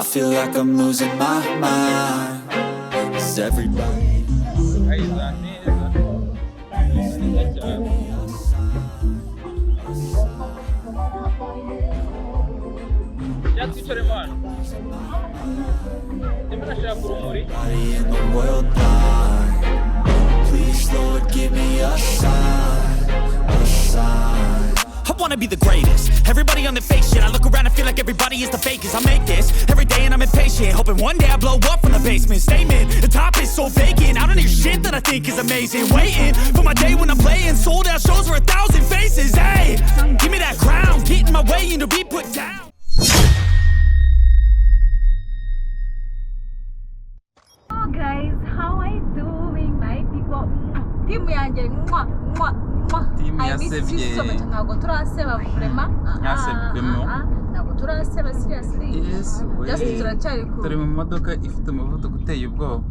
I feel like I'm losing my mind. Is everybody Ayiza neza neza cyane. Cyangwa twicaremo hano, ndimo nashaka urumuri. in the world blind? Please, Lord, give me a sign, a sign. I wanna be the greatest. Everybody on the fake shit. I look around and feel like everybody is the fakest. I make this every day and I'm impatient, hoping one day I blow up from the basement. Statement, the top is so vacant. I don't hear shit that I think is amazing. Waiting for my day when I'm playing sold out shows for 1,000 faces. Hey, give me that crown, get in my way and to be put down. Hello guys, how are you doing, my people? Team yanjye, mwa mwa mwa. Team I miss you yasebye. so much. Ntabwo turaseba vraiment. Yasebwemo. Ntabwo turaseba, seriously. Yesu we. Just turacyari ku Turi mu modoka ifite umuvuduko uteye ubwoba.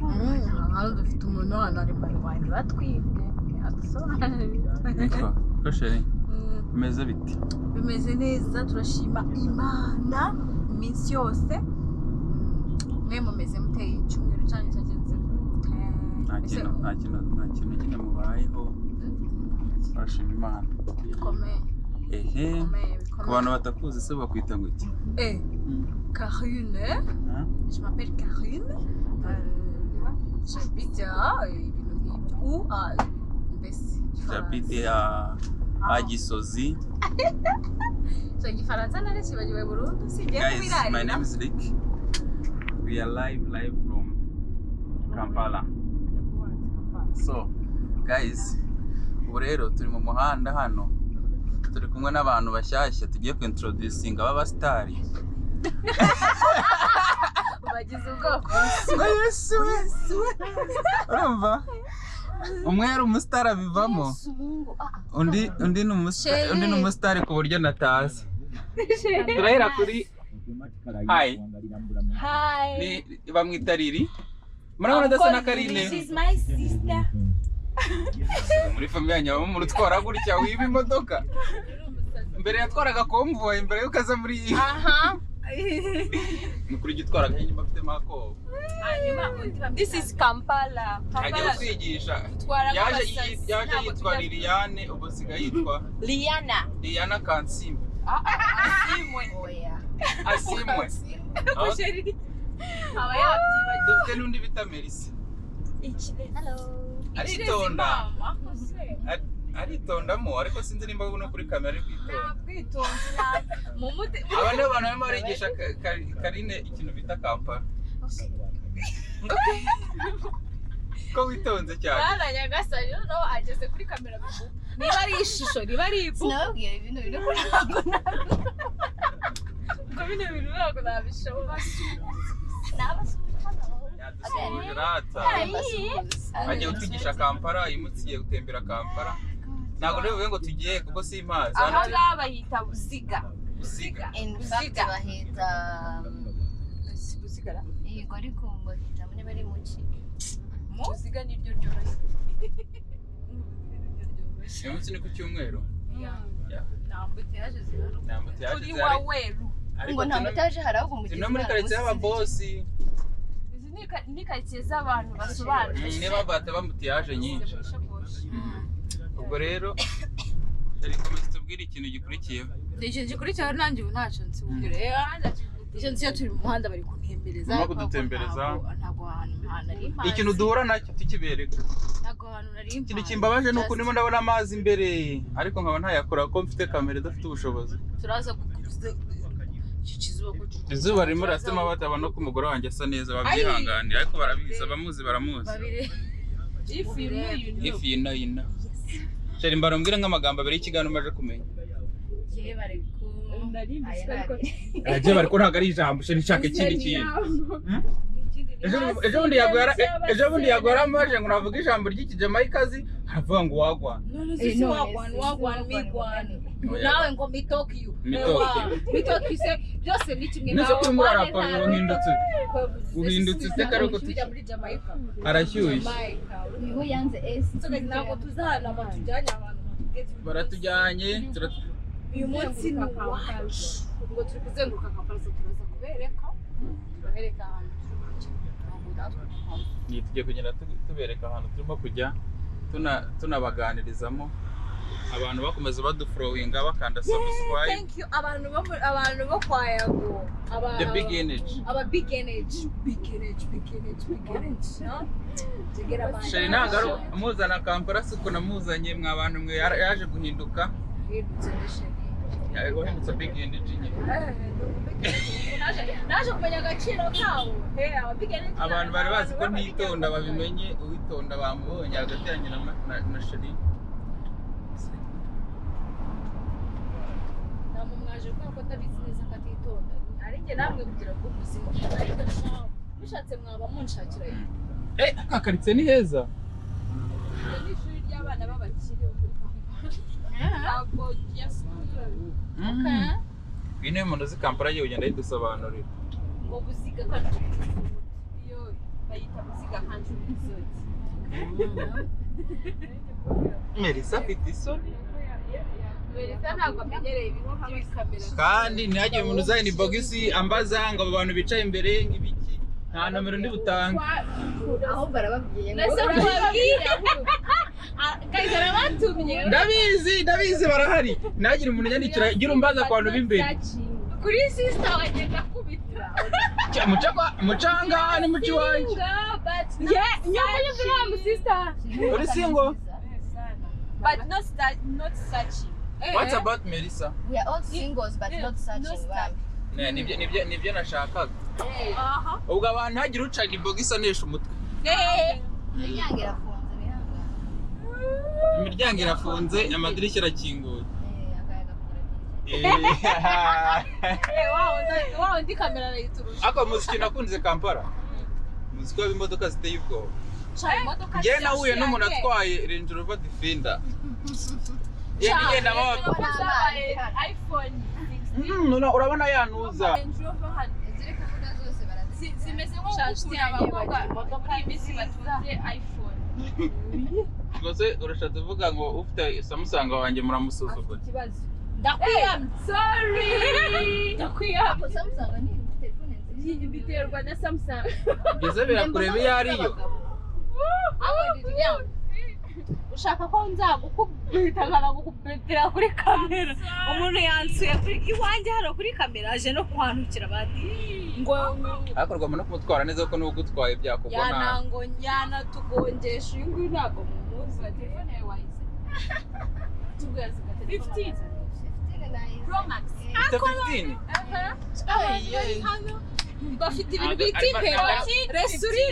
Hano dufite umuntu, hano ari muri wanjye batwibye. Yadusobanurira. Niko ko chérie, bimeze biti? Bimeze neza, turashima Imana iminsi yose. Mwe mumeze muteye? Icyumweru cyanyu cyagenze gute? Nta kintu, nta kintu, nta kintu nyine mubayeho, turashima Imana. Bikomeye. Ehe. Bikomeye. Ku Bikomeye. bantu batakuzi se bakwita ngo iki? Karine. Ha? Je m'appelle Karine. J'habite à ibintu nk'ibyo. Ou à mbese. J'habite à Gisozi. So igifaransa narakibagiwe burundu, singiye Guys, my kubirarira. name is Rick. We are live, live from Kampala. So guys, ubu rero turi mu muhanda hano, turi kumwe n'abantu bashyashya tugiye kuintroducinga b'abasitari. Bagize ubwoko. Ngo Yesu we, urumva umwe yari umusitari abivamo, undi ni umusitari, undi ni umusitari ku buryo natazi. Turahera kuri hi. Hi. Ni bamwita Riri, murabona adasa na Karine? She's my sister. Muri famille yanyu habamo umuntu utwara gutya, wiba imodoka? Mbere yatwaraga convoy mbere yuko aza muri iyi. Aha. Ni ukuri ujya utwara nk'inyuma afitemo akobo. Hanyuma undi bamwita This is Kampala. Agiye Kampala kutwigisha. tutwara Yaje nk'abasazi. yaje Ntabwo yitwa tujya- Liliane, ubu asigaye yitwa Liana. Liliana Kansimbe. Asimwe. Asimwe. Aho aba yabyibagiwe. Dufite n'undi bita Melissa. Hello. Aritonda. Aritondamo, ariko sinzi nimba no kuri kamera ari kwitonda. Bwitonzi mu mute. Aba nibo bantu barimo barigisha Karine ikintu bita Kampala. Ko witonze cyane. Bana nyagasani, noneho ageze kuri kamera bivuga niba ari ishusho, niba ari ibu. Sinababwira ibintu biri kuri ntabwo. Ngo bino bintu ntabwo nabishobora. Yadusuhuje rata. Agiye kutwigisha Kampala. Uyu munsi tugiye gutembera Kampala. Ntabwo ndibuvuge ngo tugiye kuko simpazi. Hano Aha turi ngaha bahita Buziga. Buziga. In fact, Buziga. bahita Busigara. Yego, ariko bahita muri bari mu ki? Buziga niryo ryoroshye. Uyu munsi ni ku cyumweru. Yeah. Nta embouteillage zihari. Nta embouteillage Turi zihari. Waweru. Ariko Ngo nta embouteillage hari, ahubwo turi umugezi no muri karitsiye y'ababosi. Izi ni karitsiye z'abantu basobanutse. Niyo mpamvu hataba embouteillage nyinshi. Ubwo rero reka komeza tubwire ikintu gikurikiyeho. Ikintu gikurikiraho, nanjye ubu ntacyo nzi ubwira. Icyo nzi iyo turi mu muhanda bari kuntembereza. Barimo ariko kudutembereza. Ntabwo ahantu nari mpazi. Ikintu duhura nacyo tukibereka. Ntabwo ahantu nari mpazi. Ikintu kimbabaje ni uko ndimo ndabona amazi imbere, ariko nkaba ntayakora kuko mfite kamera idafite ubushobozi. Turaza iki kizuba ko Izuba ririmo riratuma batabona ko umugore wanjye asa neza, babyihanganira, ariko barabizi, abamuzi baramuzi. Babiri. If you know, you know. If you know, you know. Chérie, mbara umbwire nk'amagambo abiri y'ikiganiro umaze kumenya. Ye bari ku Agiye bari ko ntabwo ari ijambo chérie, nshaka ikindi kintu. Ejo bundi yaguye amaje ngo navuge ijambo ry'ikijamayikazi, aravuga ngo wagwan. None se wagwan, wagwan, migwan. Oya. Nawe ngo me talk you. Me talk you. Me talk you se byose ni kimwe. Nese ko urimo urarapa uhindutse uhindutse useka, ariko tujya muri Jamaica. Arashyushye. Jamaica. Niho yanze esi. So guys, ntabwo tuzahana batujyanye, abantu batubwiye Baratujyanye uyu munsi ni uwacu, ngo turi kuzenguruka Kampala, so turaza kubereka. Turabereka ahantu turi kujya. Ntabwo natwe tuhava. Ni tugiye kugenda tubereka ahantu turimo kujya, tunabaganirizamo abantu bakomeza badufollowinga, bakanda subscribe. Thank you, abantu bo kwa Yago. The big energy. Aba big energy, big energy, big energy, big energy, no? Tugera abantu. Chérie, ntabwo ari muzana Kampala, si uko namuzanye mwa bantu mwe, yaje guhinduka. Hindutse ni chérie. Wahindutse big energy nyine. Naje kumenya agaciro kabo. Hey, aba big energy. Abantu bari bazi ko ntitonda babimenye, uwitonda bamubonye hagati yanjye na chérie. Namwe mwaje kubera ko ndabizi neza ko atitonda. Ari njye namwe kugira ngo ubuzima. Ariko shaho, mushatse mwaba munshakira yo. Eh, aka karitsiye ni heza. Iryo ni ishuri ry'abana b'abakire bo muri Kampala. Ntabwo yasuye. Iyi niyo umuntu uzi Kampala agiye kugenda yidusobanurira. Ngo Buziga Country Resort. Iyo bayita Buziga Country Resort. Melissa afite isoni. Melissa ntabwo amenyereye ibintu by'ibikamera. Kandi ntihagire umuntu uzana inbox ambaza ngo abo bantu bicaye imbere ngo ibiki, nta nomero ndi butange. Ahubwo arababwiye ngo Nase kubabwira. Guys, arabatumye. Ndabizi, ndabizi barahari. Ntihagire umuntu unyandikira gira umbaza ku bantu b'imbere. Kuri sister wagenda akubita. Mucanga ni muci iwanjye. Yeah, nyuma y'uko sister. Uri single? But not start, not searching. What about Melissa? We are all singles but not searching. Not. Ne, nibyo nashakaga. Ubwo abantu ntihagire uca inbox anesha umutwe. Imiryango irafunze, bihangane. Imiryango irafunze, amadirishya arakinguye. Akayaga kugira. Wa undi kamera arayiturusha. Ariko muziki nakunze Kampala. Muziki w'imodoka ziteye ubwoba. Sha, imodoka Njyewe nahuye n'umuntu zirashyushye. atwaye Range Rover Defender. Yenda igenda Zabaye iPhone 16. Urabona yanuza. Range Rover hano. Iziri kuvuga zose barazifite. Zimeze nko Sha, gukura nshuti yanjye abakobwa bagira imodoka muri iyi minsi batunze iPhone. Rwose urashatse kuvuga ngo ufite Samsung wanjye muramusuzugura. Ikibazo. Ndakwiyamye. Sorry. Ndakwiyamye. Ako Samsung ni telefone nziza. Biterwa na Samsung. Ngeze birakureba iyo ariyo. Ako Lilian, ushaka ko nzagukubita nkanagukubitira kuri kamera? Umuntu yansuye kuri iwanjye hano kuri kamera, aje no kuhanukira bati ngo Ariko rwama no kumutwara neza kuko niwe ugutwaye byakugwa nabi. yanango yanatugongesha. Uyu nguyu ntabwo mumuzi. Telefone yawe wayize. Tubwira 15. 15. Pro Max. Ufite 15? Abantu bari hano bafite ibintu bita impera, resuri resuri.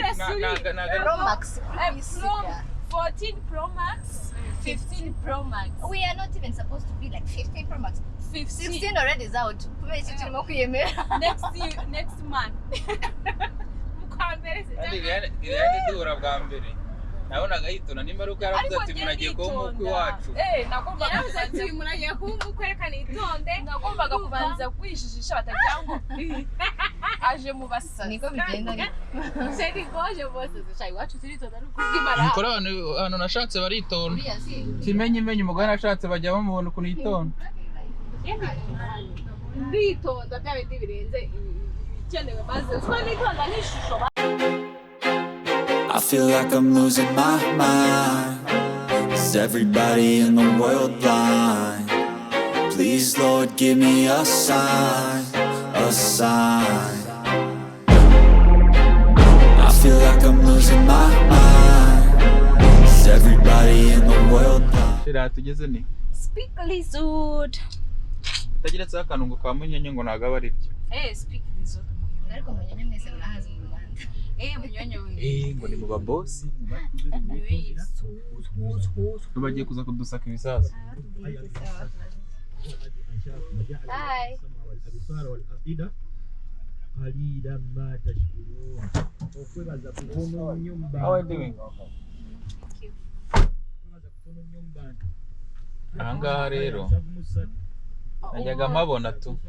Pro Max kuri isiga. 14 Pro Max, 15 Pro Max. We are not even supposed to be like 15 Pro Max. 15. 16 already is out. Kubera iki turimo kwiyemera? Next year, next month. Mu kwa mbere se. Kandi Liliane duhura bwa mbere nabonaga yitonda, nimba ari uko yaravuze ati umuntu agiye kuba umukwe iwacu. Eh, nagombaga Yaravuze ati kubanza uyu muntu agiye kuba umukwe, reka nitonde. Nagombaga kubanza kwijijisha batagira ngo aje mu basazi. Niko bigenda ariko. Chérie goje bose zisha iwacu turitonda ni ukubw'Imana. Mukora abantu nashatse baritonda. Uriya si. Kimenyi imenyi umugore nashatse bajya bamubona ukuntu yitonda. Nditonda bya bindi birenze ibikenewe, maze utwo nitonda nk'ishusho. I feel like I'm losing my mind. Is everybody in the world blind? Please, Lord, give me a sign, a sign. I feel like I'm losing my mind. Is everybody in the world blind? Shira tugeze ni Speak Resort. utageretseho akantu kwa Munyonyo ngo ntabwo aba ari byo. Eh, Speak Resort. Ariko Munyonyo mwese murahazi mu Rwanda. Eh, Munyonyo. Eh, ngo ni mu babosi bagiye kuza kudusaka ibisasu. Hi. والأبصار والأفئدة قليلا ما تشكرون okwebaza kutono nnyo mu How are you bantu. doing? Okwebaza kutono nnyo mu bantu. Ahangaha rero Nsanvu mu ssatu. Najyaga mpabona tu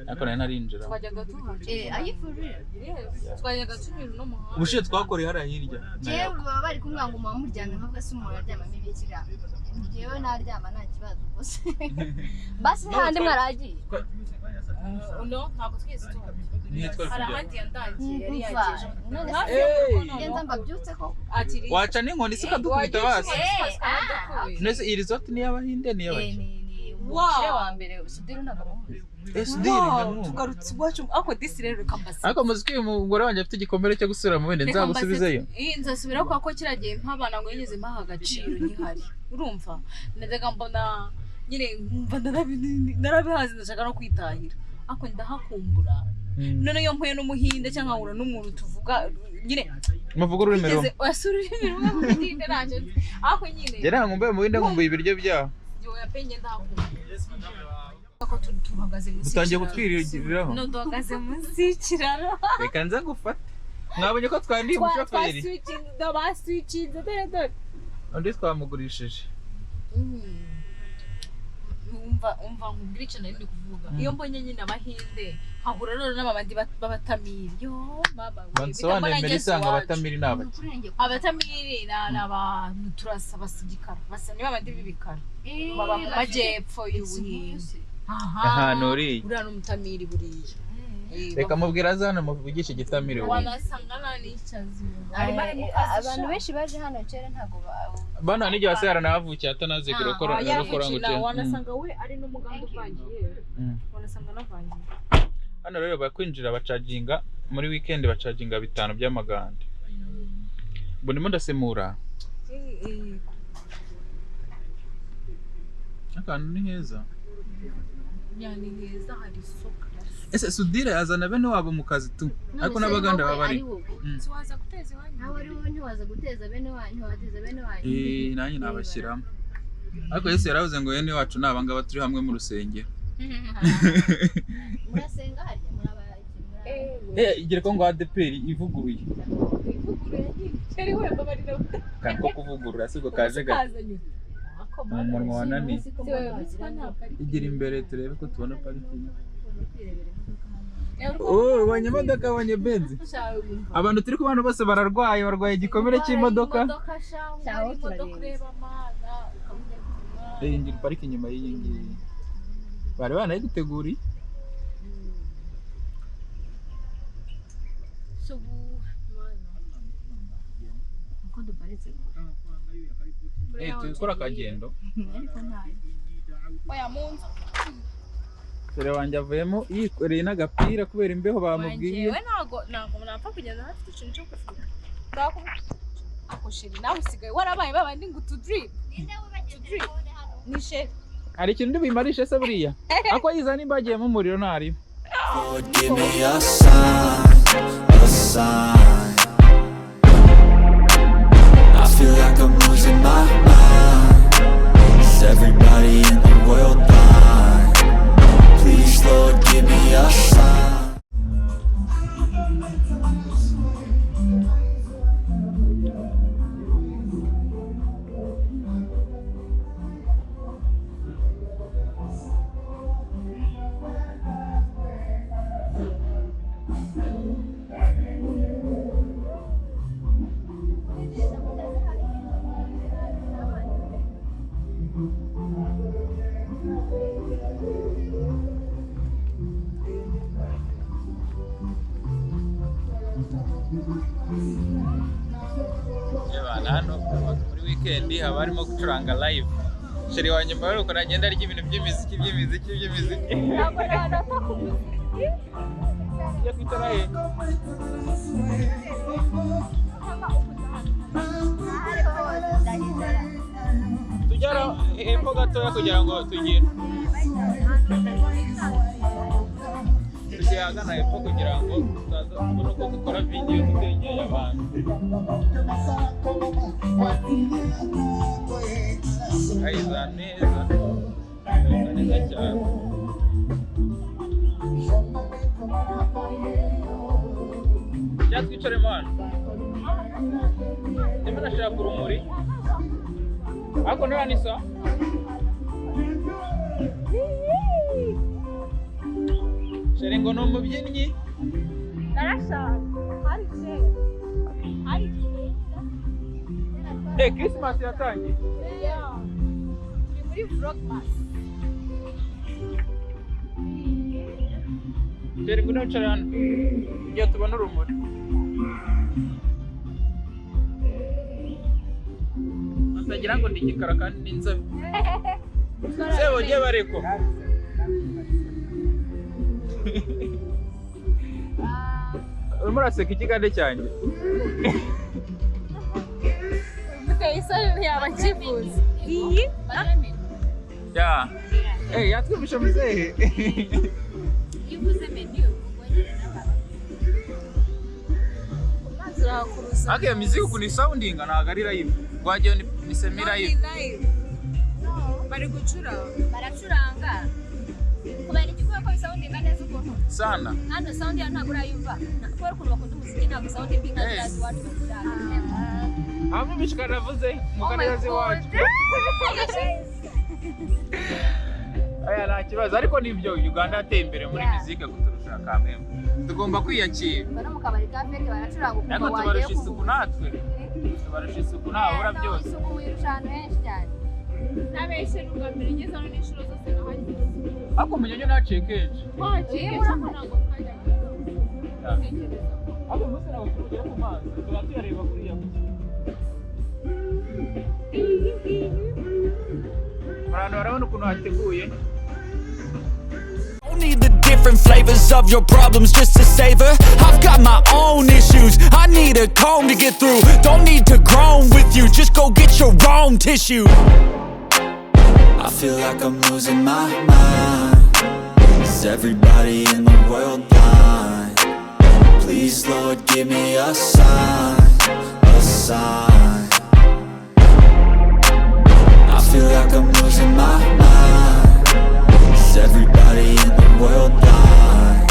ariko nari ntarinjira. Twajyaga tuhaca. Eh, are you for real? Yes, twajyaga tunyura uno muhanda. Ubushize twakoreye hariya hirya. Jewe baba bari kumbwira ngo muba muryamye nkavuga se umuntu aryamamo ibikira. Jewe naryama nta kibazo gusa. Basi ntandi mwaragiye. No, ntabwo twigeze tuhajya. Niyo twari Hari kujya. ahandi yandangiye yari Umva, yageje. none Hafi se yo mu rugo Hey! noneho. ngenza mbabyutse koko. Ati ri- Waca n'inkoni se ukadukubita basi. Eh, Nese iyi resort ni iy'Abahinde ni Eh, iy'abaki? ni Wow. umukire wa mbere Sudiri ntabwo amuzi. Eh, Sudiri Wow, ndamwumva. tugarutse iwacu ariko disi rero reka mbase. Ariko muzi ko uyu mugore wanjye afite igikomere cyo gusubira mu bindi nzagusubizeyo. Nzasubira kubera ko kiriya gihe mpabana ngo yigeze mpaha agaciro nkihari. Urumva? Najyaga mbona nyine nkumva narabihaze ndashaka no kwitahira. Ariko ndahakumbura. None iyo mpuye n'umuhinde cyangwa nkahura n'umuntu tuvuga nyine Muvuga ururimi rumwe. bigeze wasura ururimi rumwe mu gihinde ntacyo nzi. Ariko nyine Njye ntabwo nkumbuye mu bindi nkumbuye ibiryo byaho. yoya pe njye ndahakumbura. Ko tuhagaze munsi Utangiye y'ikiraro. kutwiririraho. No, duhagaze munsi y'ikiraro. Reka nze ngufate. Mwabonye ko twandiye umushoferi. Twaswicinze, baswicinze, dore dore. Undi twamugurishije. Umva nkubwire icyo nari ndi kuvuga. Iyo mbonye nyine abahinde nkahura rero n'abandi b'abatamiri. Yo mama we. Bansobanuriye mbere isanga abatamiri ni abaki. Ni ukuri njye Abatamiri ni abantu turasa basa igikara. Basa ni babandi b'ibikara. Baba mu majyepfo y'Ubuhinde. Ahantu uriya. Uriya ni umutamiri buriya. Reka mubwire aze hano muvugishe igitamiri we. Wanasanga nta n'icyo azi. Abantu benshi baje hano kera ntabwo Bano hari n'igihe wasi yaranahavukiye atanazi kurokora rukora ngo uce. Wanasanga we ari n'umuganda uvangiye. Wanasanga anavangiye. Hano rero bakwinjira bacaginga muri weekend bacaginga 5 by'amaganda. Ubu ndimo ndasemura. Akantu ni heza. Yani heza hari isuka. Ese Sudire azana bene wabo mu kazi tu. Ariko n'abaganda baba bari. Siwaza guteza iwanyu. Nawe ari wowe ntiwaza guteza bene wanyu, ntiwateza bene wanyu. Eh, nanjye nabashyiramo. Ariko Yesu yaravuze ngo bene wacu ni abangaba turi hamwe mu rusengero. Murasenga harya muraba Eh, igira ko ngo ADPR ivuguruye. Ivuguruye nyine. Cyari we mbabarira. Kandi ko kuvugurura sibwo kaje gato. Kazanye. Ni umunwa wananiye. Igira imbere turebe ko tubona parikingi. Oh, ubonye imodoka, ubonye benzi. Abantu turi kubana bose bararwaye, barwaye igikomere cy'imodoka. Ngira parike inyuma y'iyi ngiyi. Bari banayiguteguriye. Uko duparitse Eh, turi gukora akagendo. ariko ntayo. Oya mu nzu. Dore wanjye avuyemo yikoreye n'agapira kubera imbeho bamubwiye. Wanjyewe ntago napfa kugenda ntafite ikintu cyo kuvuga. Ako sheri nawe usigaye warabaye babandi ngo utudrip. Ni sheri. Hari ikintu ndi buyimarishe se buriya? Ako yiza nimba agiyemo umuriro ntariba. Lord, give me a sign, a sign. I feel like I'm losing my mind. Is everybody in the world blind? Please, Lord, give me a sign. Abantu hano muri weekend haba harimo gucuranga live. Sheri wanjye mbabare ukuntu agenda arya ibintu by'imiziki by'imiziki by'imiziki. Ntabwo nanata ku muziki. Ujya kwicara he? Tujya hepfo gatoya kugira ngo tugere. Tujye ahagana hepfo kugira ngo tutaza kubona uko dukora video tutegeye abantu. Ayiza neza. Ayiza neza cyane. Cyangwa twicaremo hano. Ndimo ndashaka urumuri. Ariko nta ni sawa. Chérie ngo ni umubyinnyi. Narashaka hari kera, hari kera. Eh, Christmas yatangiye. Yeah. Turi muri vlogmas. Chérie, ngwino wicare hano kugira tubone urumuri. Batagira ngo ndi igikara kandi ni inzobe. Sebo jye bareko. Urimo uraseka ikigande cyanjye. Muteye isoni ntiyaba akivuze iyi. Ya. Eh, yatwumvishe muzehe. Iyo uvuze menu ubwo nyine n'abantu. Amazi urahakuruza. Ariko iyo miziki ukuntu isoundinga ntabwo ari live. Wagira ni semi live. Live bari gucuranga. Baracuranga kubera igikuba ko bisoundinga neza ukuntu. Sana. Hano sound ya ntabwo urayumva. Kubera ukuntu bakunda umuziki, ntabwo sound mbi nka Eh. ziriya z'iwacu bacuranga. Hamwe imishikara navuze mu karere iwacu. Aya nta kibazo, ariko nibyo, Uganda yateye imbere muri Yeah. muzika kuturusha kameme. Tugomba kwiyakira. Bano mu kabari ka feke baracuranga Ariko ukumva wagiye tubarusha isuku natwe. Tubarusha isuku ntabura byose. Isuku wirusha ahantu henshi cyane. Nabeshye, ni ubwa mbere ngeze hano n'inshuro zose nahageze. Ariko umunyonyo naciye kenshi. Twahaciye kenshi ariko ntabwo twajyaga gutekereza ko Ariko uyu munsi ntabwo turi bugere ku mazi. Tuba tuyareba kuriya gusa. Abantu barabona ukuntu hateguye. Don't need the different flavors of your problems just to savor. I've got my own issues I need a comb to get through. Don't need to groan with you, just go get your own tissue. I feel like I'm losing my mind. Is everybody in the world blind? Please, Lord, give me a sign, a sign. I feel like I'm losing my mind. Is everybody in the world blind?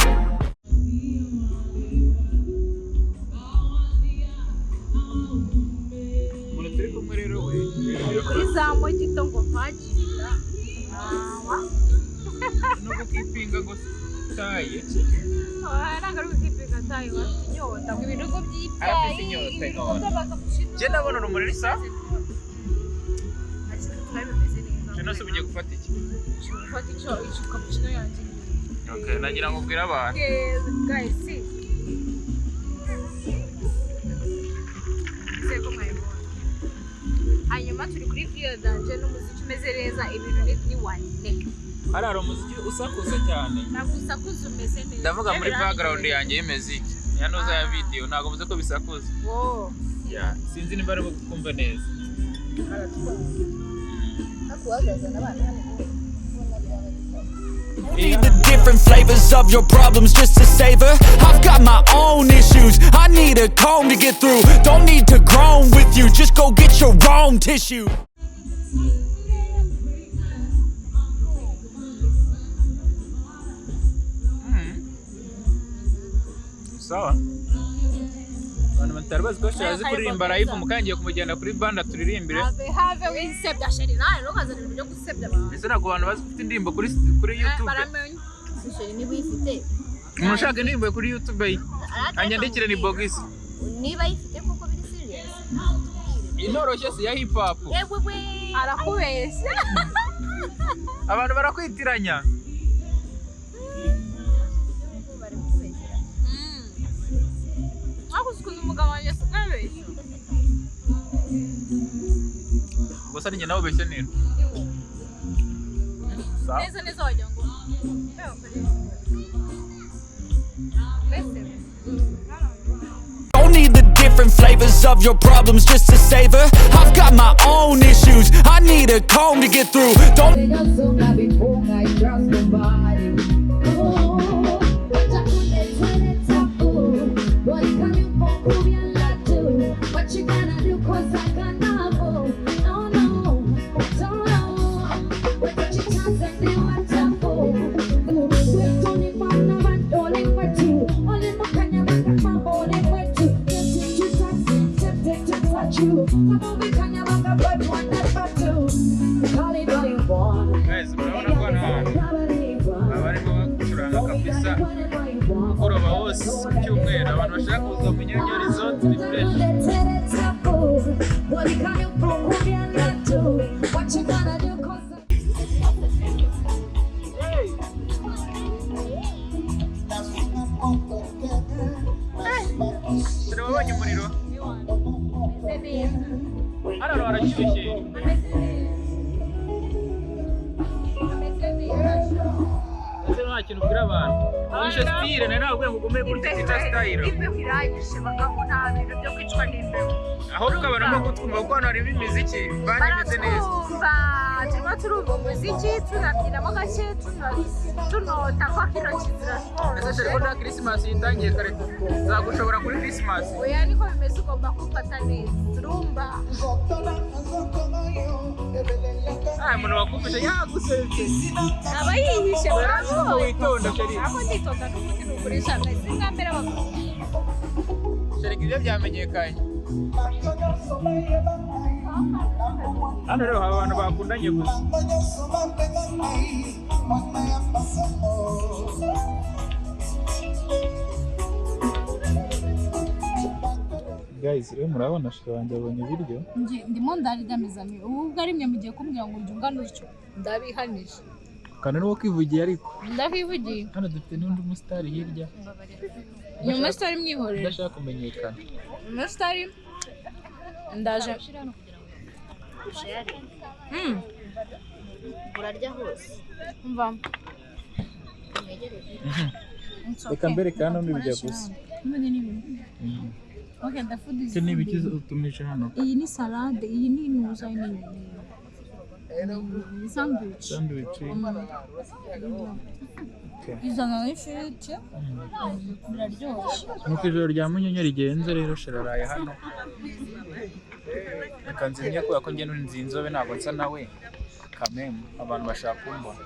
Umuntu turi kumwe rero we. Kuri za mojito ngo mpagirira. No gukipinga ngo taye. Ntabwo ari gukipinga tayo, bafite inyota ngo ibirugo by'ibyayi. Arafite inyota, Ibirugo inyota. by'amakapuchino. Njye ndabona urumuri risa. Twari bimeze neza. Jeno se ugiye gufata iki? Ngiye gufata icyo cappuccino yanjye. Okay, nagira ngo ubwire abantu. Okay, guys, see. Nizeye ko mwabibonye. Hanyuma turi kuri Vio Danje n'umuziki umeze neza, ibintu ni wane. Hariya hari umuziki usakuza cyane. Ntabwo usakuza, umeze neza. Ndavuga muri background yanjye y'imiziki. Ya noza ya video ntabwo mvuze ko bisakuza. Wow. Yeah, sinzi niba ari kumva neza. Hakuwazazana abana hano ubona byaba bisa. Need the different flavors of your problems just to savor. I've got my own issues I need a comb to get through. Don't need to groan with you, just go get your own tissue. Sawa. Abantu batari bazi ko Shira azi kuririmba live, mukangiye kumujyana kuri banda turirimbire. Have have wisebya chérie, nawe ntukazane ibintu byo gusebya abantu. Ese ntabwo abantu bazi ko ufite indirimbo kuri YouTube? Baramenya. Chérie, niba uyifite. Umuntu ushaka indirimbo kuri YouTube ye anyandikire ni bogisi. Niba ayifite kuko biri serious. Inoroshye si ya hip hop. Yewe we. Arakubeshya. Abantu barakwitiranya. Bari kukubeshyera. Ariko uzi ukuntu umugabo wanjye asigaye abeshya. Gusa ni njye nawe ubeshye neza. Sawa. Neza neza wagira ngo mbese. Don't need the different flavors of your problems just to savor. I've got my own issues I need a comb to get through. Don't What you gonna do? 'Cause I gonna move. No, no, don't know. What you can't say, what you Guys, murabona ko hano hantu aba Christmas ku cyumweru. Abantu bashaka kuza mu Munyonyo Resort ni fresh. What you gonna do? 'Cause I Turabonye umuriro. Hano harashyushye. Ese nta kintu ubwira abantu. Wishe style, nari nababwiye ngo ugume gutya tica style. Imbeho iranyishe bagabo, nta bintu byo kwicwa n'imbeho. Ahubwo abantu barimo kutwumva kuko hano harimo imiziki, band imeze neza. Baratwumva, turimo turumva umuziki, tunabyinamo gake, tunota kwa kino kizira. Ese chéri, ko nta Christmas yitangiye kare, nzagushobora kuri Christmas? Oya, niko bimeze, ugomba kumfata neza, turumva. Ah, umuntu wakumvise yagusetse. Aba yihishe. Ngo witonda, chéri. Aho nditonda n'ubundi ni ukuri, shaka singambere abagabo. Chéri, ibyo byamenyekanye. Hano rero haba abantu bakundanye gusa. Guys, rero murabona chéri wanjye abonye ibiryo. Ndimo ndarya mizami. Ubu ubwo ari mwe mugiye kumbwira ngo njye ungana utyo, ndabihanije. Kandi n'uwo kwivugiye ariko. Ndahivugiye. Hano dufite n'undi musitari hirya. Ni umusitari, mwihorere. Udashaka kumenyekana. Umusitari ndaje. Urarya hose. Umva. Reka mbereke hano n'ibijya gusa. N'ubundi ni bimwe. Okay, the food is Icyo ni ibiki utumije hano? Iyi ni salade, iyi ni inuza, iyi ni sandwich. Sandwich. Izana n'ifiriti, biraryoshye. Nuko ijoro rya Munyonyo rigenze rero, chéri araye hano. Reka nzimye kubera ko njye nzi inzobe, ntabwo nsa nawe kamemu, abantu bashaka kumbona.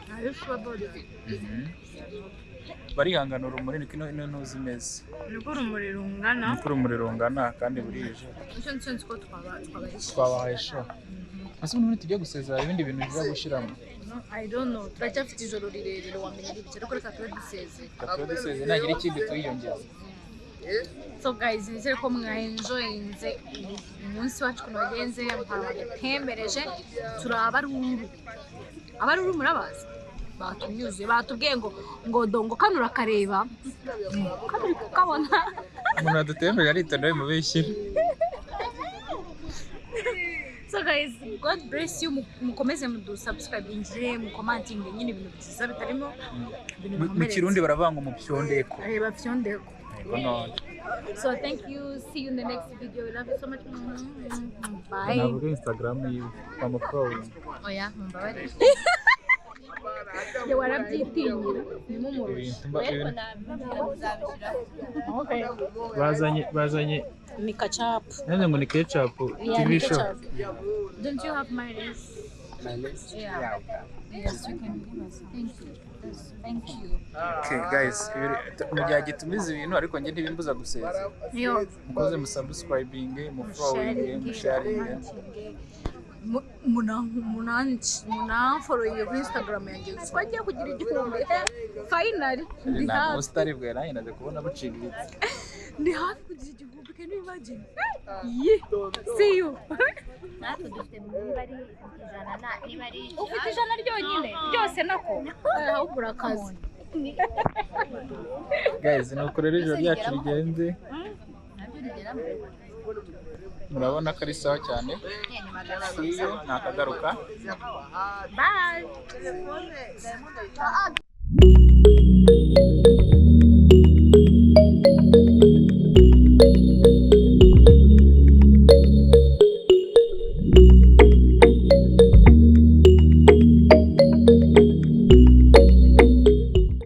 Barihangana, urumuri niko ino ntuzi imeze. Niko urumuri rungana. Niko urumuri rungana kandi burije. Icyo nicyo nzi ko twabaye. Twabahaye show. Ese ubundi tujye gusezera, ibindi bintu biza gushyiramo? I don't know, turacyafite ijoro rirerire, wamenya ibyo, ariko reka tube dusezeye. Reka tube dusezeye, nagira ikindi tuyiyongeza. So guys, nizere ko mwaenjoyinze umunsi wacu ukuntu wagenze, mwatembereje. Turi abaruru, abaruru murabazi, batunyuze, batubwiye ngo dongo kano urakareba, kano uri kukabona. Umuntu wadutembeje aritonda, bimubeshyira. So guys, God bless you. Mukomeze mudusubscribingire, mucommentinge nyine ibintu byiza bitarimo ibintu Mu bikomeretsa. Kirundi baravuga ngo mupyondeko. Reba fyondeko. Yego none. So thank you, see you in the next video. We love you so much. Bye. Navuga Instagram yiwe bamufollowing. Oya, mumbabarire. Ya, warabyitinyira, nimumurushe. Ibintu Okay. Bazanye Ni ketchup. nanze ngo ni ketchup. Yeah, TV ni show. ketchup. Don't you have mayonnaise? Yeah. Yes, you can give us. Thank you. Yes, thank you. Okay guys, mu gihe agitumiza ibintu, ariko njye ntibimbuza gusezera. Yo. Mukoze musubscribing, mufollowing, musharing. Munamfollowinge kuri Instagram yanjye, twagiye kugira 1000 finally. Ndi Ntabwo hafi. ubusitari bwawe nanjye naje kubona buciriritse. Ndi hafi kugira 1000, can you imagine? Yeah, see you. Natwe dufite niba ari 100 na niba ari Ufite 100 ryonyine ryose nako ahubwo urakaze. Guys, nuko rero ijoro ryacu rigenze. Nabyo rigeramo. Murabona ko ari sawa cyane. Ni 200. See you, nakagaruka. Bye.